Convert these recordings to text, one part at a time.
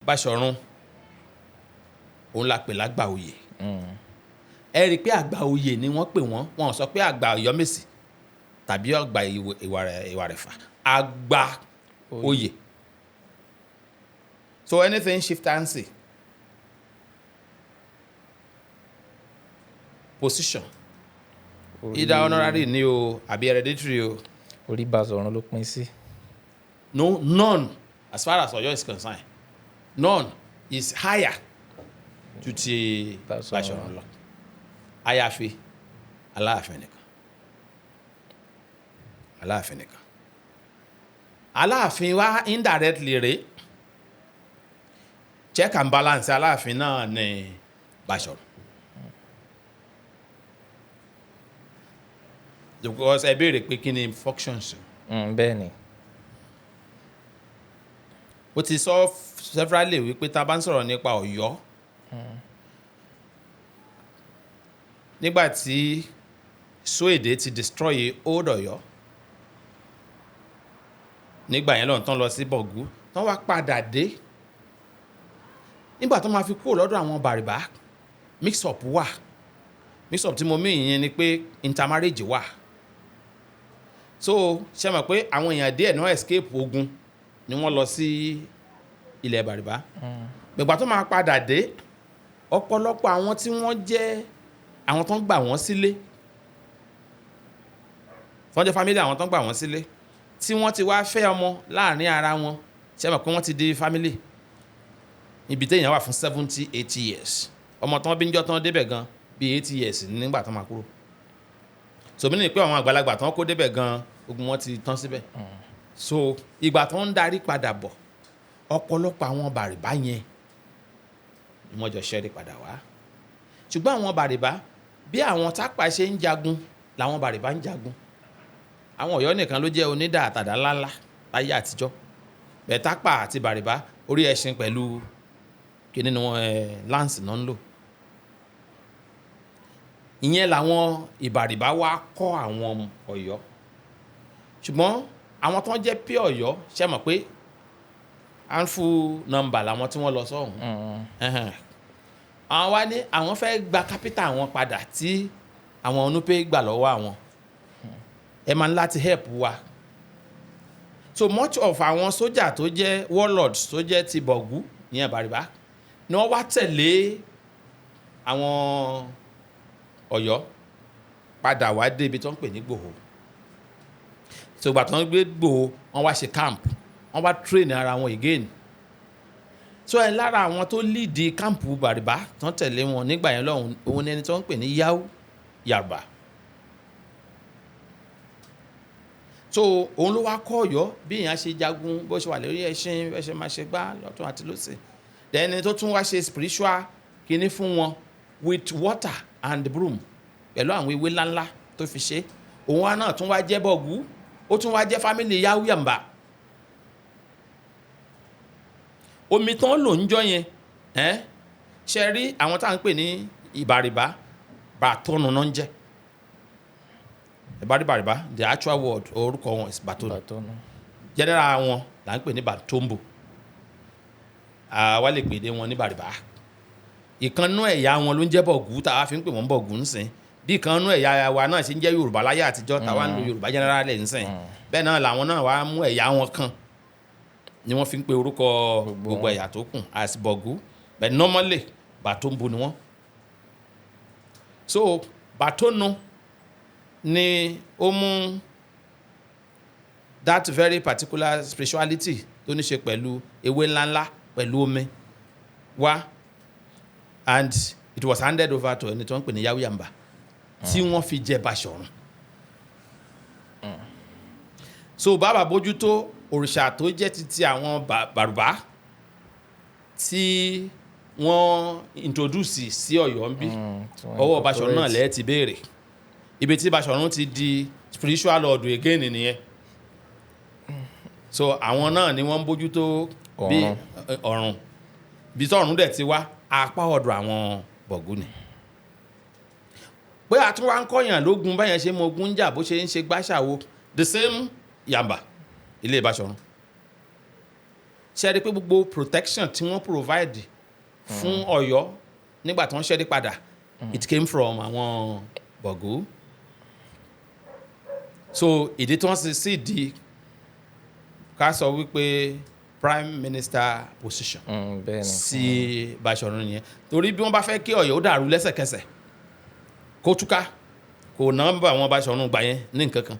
Báṣọ̀run òun la pè lágbà oyè. Ẹ rí i pé àgbà oyè ni wọ́n pè wọ́n. Wọ́n sọ pé àgbà Ọ̀yọ́mèsì tàbí àgbà Ìwàrẹ̀fà, àgbà oyè. So anything chieftaincy position, either honorary ni o àbí hereditary o, Orí Báṣọ̀run ló pín sí. No, none, as far as Ọ̀yọ́ is concerned, none is higher ju ti Báṣọ̀run. Báṣọ̀run lọ, àyàfi Aláàfin nìkan. Aláàfin nìkan. Aláàfin wa indirectly rèé, check and balance Aláàfin náà ní Báṣọ̀run, because ẹ béèrè pé kí ni functions. Bẹ́ẹ̀ ni. Ó ti sọ severally wípé tá a bá ń sọ̀rọ̀ nípa Ọ̀yọ́, nígbà tí Sóèdè ti destroy old Ọ̀yọ́ nígbà yẹn lọ́n tán lọ sí Bọ̀gú, tán wá padà dé, nígbà tó máa fi kúrò lọ́dọ̀ àwọn Bàrìbá, mix up wà. Mix up tí mo mean yẹn ni pé intermarriage wà. So ṣe mọ̀ pé àwọn èèyàn díẹ̀ náà escape ogun ni wọ́n lọ sí ilẹ̀ Bàrìbá. Gbẹ̀gbà tó máa padà dé, ọ̀pọ̀lọpọ̀ àwọn tí wọ́n jẹ́ àwọn tó ń gbà wọ́n sílé, tí wọ́n jẹ́ family àwọn tó ń gbà wọ́n sílé, tí wọ́n ti wá fẹ́ ọmọ láàrin ara wọn, ṣe mọ̀ pé wọ́n ti di family. Ibi téèyàn wà fún 70, 80 years, ọmọ tán bí ń jọ́ tán débẹ̀ gan bíi 80 years nígbà tán máa kúrò. So mí ní pé àwọn àgbàlagbà tán kó débẹ̀ gan, ogun wọn ti tán síbẹ̀. So ìgbà tó ń darí padà bọ̀, ọ̀pọ̀lọpọ̀ àwọn Bàrìbá yẹn ni wọ́n jọ ṣẹ́rí padà wá. Ṣùgbọ́n àwọn Bàrìbá, bí àwọn Tápà ṣe ń jagun làwọn Bàrìbá ń jagun. Àwọn Ọ̀yọ́ nìkan ló jẹ́ onídà àtàdá ńláńlá láyé àtijọ́. Bẹ́ẹ̀ Tápà àti Bàrìbá, orí ẹṣin pẹ̀lú kíní ni wọ́n, lance náà ń lò. Ìyẹn làwọn Ìbàrìbá wá kọ́ àwọn Ọ̀yọ́. Ṣùgbọ́n àwọn tó ń jẹ́ pure Ọ̀yọ́, ṣe mọ̀ pé handful number làwọn tí wọ́n lọ sọ́hùn. Àwọn wá ní àwọn fẹ́ gba capital àwọn padà tí àwọn Onupe gbà lọ́wọ́ àwọn. Ẹ máa ń láti help wa. So much of àwọn sójà tó jẹ́ warlords tó jẹ́ ti Bọ̀gú, ìyẹn Bàrìbá, ni wọ́n wá tẹ̀lé àwọn Ọ̀yọ́ padà wá dé ibi tó ń pè ní Gbòho. So ìgbà tó ń gbé Gbòho, wọ́n wá ṣe camp, wọ́n wá train ara wọn again. So ẹ lára àwọn tó lead camp Bàrìbá tó ń tẹ̀lé wọn nígbà yẹn lọ́hùn, òun ni ẹni tó ń pè ní Yau Yàrá. So òun ló wá kọ́ Ọ̀yọ́ bí èèyàn ṣe jagun, bó ṣe wà lórí ẹṣin, bó ṣe máa ṣe gbá lọ́tún àti lósì. Then ẹni tó tún wá ṣe spiritual kinní fún wọn with water and broom, pẹ̀lú àwọn ewé ńláńlá tó fi ṣe, òun wá náà tún wá jẹ́ Bọ̀gú, ó tún wá jẹ́ family Yau Yàmbá. Omi tán lò ń jọ yẹn, ẹ́ ṣe rí àwọn tá à ń pè ní Ìbàrìbá, Bàtónù náà ń jẹ́ Ìbàrìbàrìbá. The actual word, orúkọ wọn is Bàtónù. Bàtónù. General wọn là ń pè ní Bàtómbò, àwa lè pè dé wọn ní Bàrìbá. Ìkànnú ẹ̀yà wọn ló ń jẹ́ Bọ̀gú tá a fi ń pè wọ́n Bọ̀gú ńsìn. Bí ìkànnú ẹ̀yà wa náà ṣe ń jẹ́ Yorùbá láyé àtijọ́, táwa ń lo Yorùbá generally ńsìn, bẹ́ẹ̀ náà làwọn náà wá mú ẹ̀yà wọn kan ni wọ́n fi ń pe orúkọ gbogbo ẹ̀yà tó kù as Bọ̀gú, but normally Bàtómbò ni wọ́n. So Bàtónù ni ó mú that very particular spirituality tó ní ṣe pẹ̀lú ewé ńláńlá pẹ̀lú omi wá, and it was handed over to ẹni tó ń pè ní Yau Yàmbá tí wọ́n fi jẹ Báṣọ̀run. So bàbá bójútó òrìṣà tó jẹ́ titi àwọn Bàrùbá tí wọ́n introduce sí Ọ̀yọ́ ń bí, tí wọ́n ọwọ́ Báṣọ̀run náà incorporate. lẹ́ẹ̀ ti béèrè. Ibi tí Báṣọ̀run ti di spiritual lord again nìyẹn. So àwọn náà ni wọ́n ń bójútó bí Ọ̀run. Ọ̀run bí tọ̀run dẹ̀ ti wá, apá ọ̀dọ̀ àwọn Bọ̀gú ni. Pé a tún wá ń kọ́yàn lógun, báyẹn ṣe mọ ogun jà, bó ṣe ń ṣe gbáṣàwo, the same Yàmbá ilé Báṣọ̀run. Ṣe rí i pé gbogbo protection tí wọ́n provide fún Ọ̀yọ́ nígbà tí wọ́n ṣẹ́rí padà, it came from àwọn Bọ̀gú. So ìdí tí wọ́n sì sì di, ká sọ wípé, prime minister position Bẹ́ẹ̀ ni. sí Báṣọ̀run nìyẹn, torí bí wọ́n bá fẹ́ kí Ọ̀yọ́ ó dàrú lẹ́sẹ̀kẹsẹ̀, kó túká, kò ná bá àwọn Báṣọ̀run gbà yẹn ní nǹkan kan.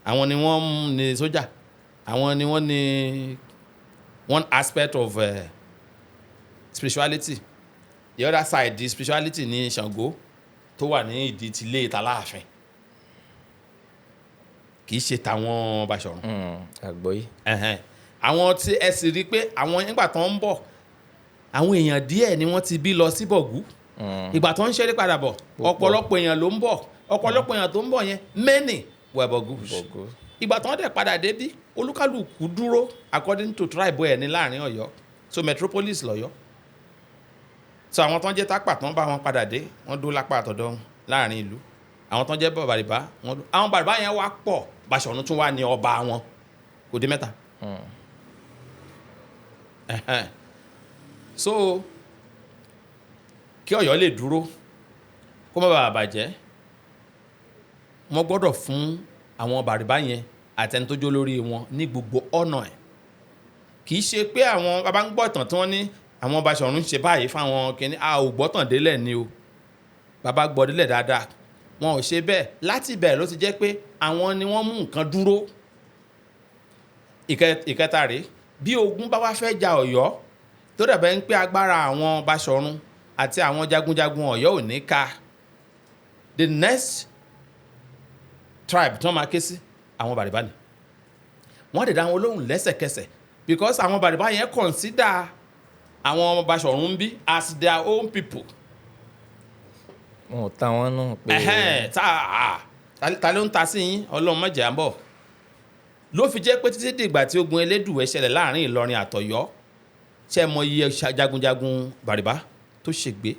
Àwọn ni wọ́n ní sójà, àwọn ni wọ́n ní one aspect of spirituality. The other side, the spirituality ní Ṣàngó tó wà ní ìdí tilé ìtàláàfin, kì í ṣe tàwọn Báṣọ̀run. Àgbọ́yé. Ẹ̀hẹ́n. Àwọn tí ẹ sì rí i pé àwọn nígbà tó ń bọ̀, àwọn èèyàn díẹ̀ ni wọ́n ti bí lọ sí Bọ̀gú. Ìgbà tó ń ṣeré padà bọ̀, ọ̀pọ̀lọpọ̀ èèyàn ló ń bọ̀. Ọ̀pọ̀lọpọ̀ èèyàn tó ń bọ̀ yẹn, many were Bọ̀gús. Bọ̀gú. Ìgbà tó ń dẹ̀ padà débí, olúkálùkù dúró according to tribe ẹ̀ ní láàrin Ọ̀yọ́. So metropolis lọ́yọ́. So àwọn tó ń jẹ́ Tápà tó ń bá wọn padà dé, wọ́n dó lápá àtọ̀dọ̀ wọn láàrin ìlú. Àwọn tó ń jẹ́ Bàrìbá, wọ́n dó. Àwọn Bàrìbá yẹn wá pọ̀. Báṣọ̀run tún wá ní ọba wọn, kò dé mẹ́ta. Ẹ̀hẹ́n. So kí Ọ̀yọ́ lè dúró, kó má bàa bàjẹ́, wọ́n gbọ́dọ̀ fún àwọn Bàrìbá yẹn àtẹni tó jó lórí wọn ní gbogbo ọ̀nà ẹ̀. Kì í ṣe pé àwọn bàbá ń gbọ́ ìtàn tí wọ́n ní àwọn Baṣọ̀run ń ṣe báyìí fáwọn kìnní, a ò gbọ́tàn délẹ̀ ni o. Bàbá gbọ́ délẹ̀ dáadáa, wọn ò ṣe bẹ́ẹ̀. Láti bẹ̀rẹ̀ ló ti jẹ́ pé àwọn ni wọ́n mú nǹkan dúró. Ìkẹta rèé, bí ogun bá wá fẹ́ ja Ọ̀yọ́, tó dàbẹ̀ ń pé agbára àwọn Baṣọ̀run àti àwọn jagunjagun Ọ̀yọ́ ò ní ká, the next tribe tí wọ́n máa ké sí, àwọn Bàrìbá ni. Wọ́n dẹ̀ dá wọn lóhùn lẹ́sẹ̀kẹsẹ̀, because àwọn Bàrìbá yẹn consider àwọn Baṣọ̀run bí as their own people. Wọn ò ta wọn nù pé. Ẹ̀hẹ́n, tá a ta ló ń ta sí yín? Ọlọ́run má jẹ́ à ń bọ̀. Ló fi jẹ́ pé títí dìgbà tí ogun Elédùwẹ̀ ṣẹlẹ̀ láàrin Ìlọrin àtọ̀yọ́, ṣe mọ iye jagunjagun Bàrìbá tó ṣègbé?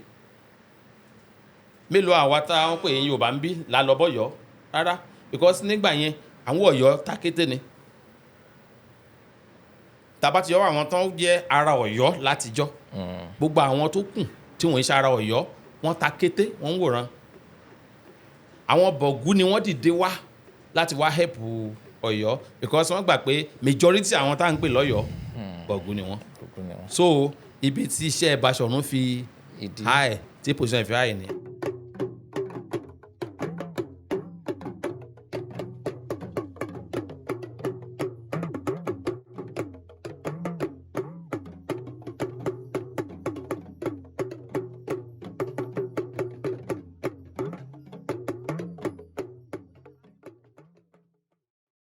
Mélòó àwa tá wọ́n pè é Yorùbá ń bí la lọ bọ́yọ̀ rárá? Because nígbà yẹn, àwọn Ọ̀yọ́ takété ni. Tàbá ti yọ àwọn tó ń jẹ́ ara Ọ̀yọ́ látijọ́, gbogbo àwọn tó kù tí wọ́n ń ṣe ara Ọ̀yọ́, wọ́n ta kété, wọ́n ń wòran. Àwọn Bọ̀gú ni wọ́n dìde wá láti wá help Ọ̀yọ́, because wọ́n gbà pé majority àwọn tá à ń pè lọ́yọ̀ọ́, Bọ̀gú ni wọ́n. Bọ̀gú ni wọ́n. So ibi tí iṣẹ́ Baṣọ̀run fi ìdí high, tí position fi high ni.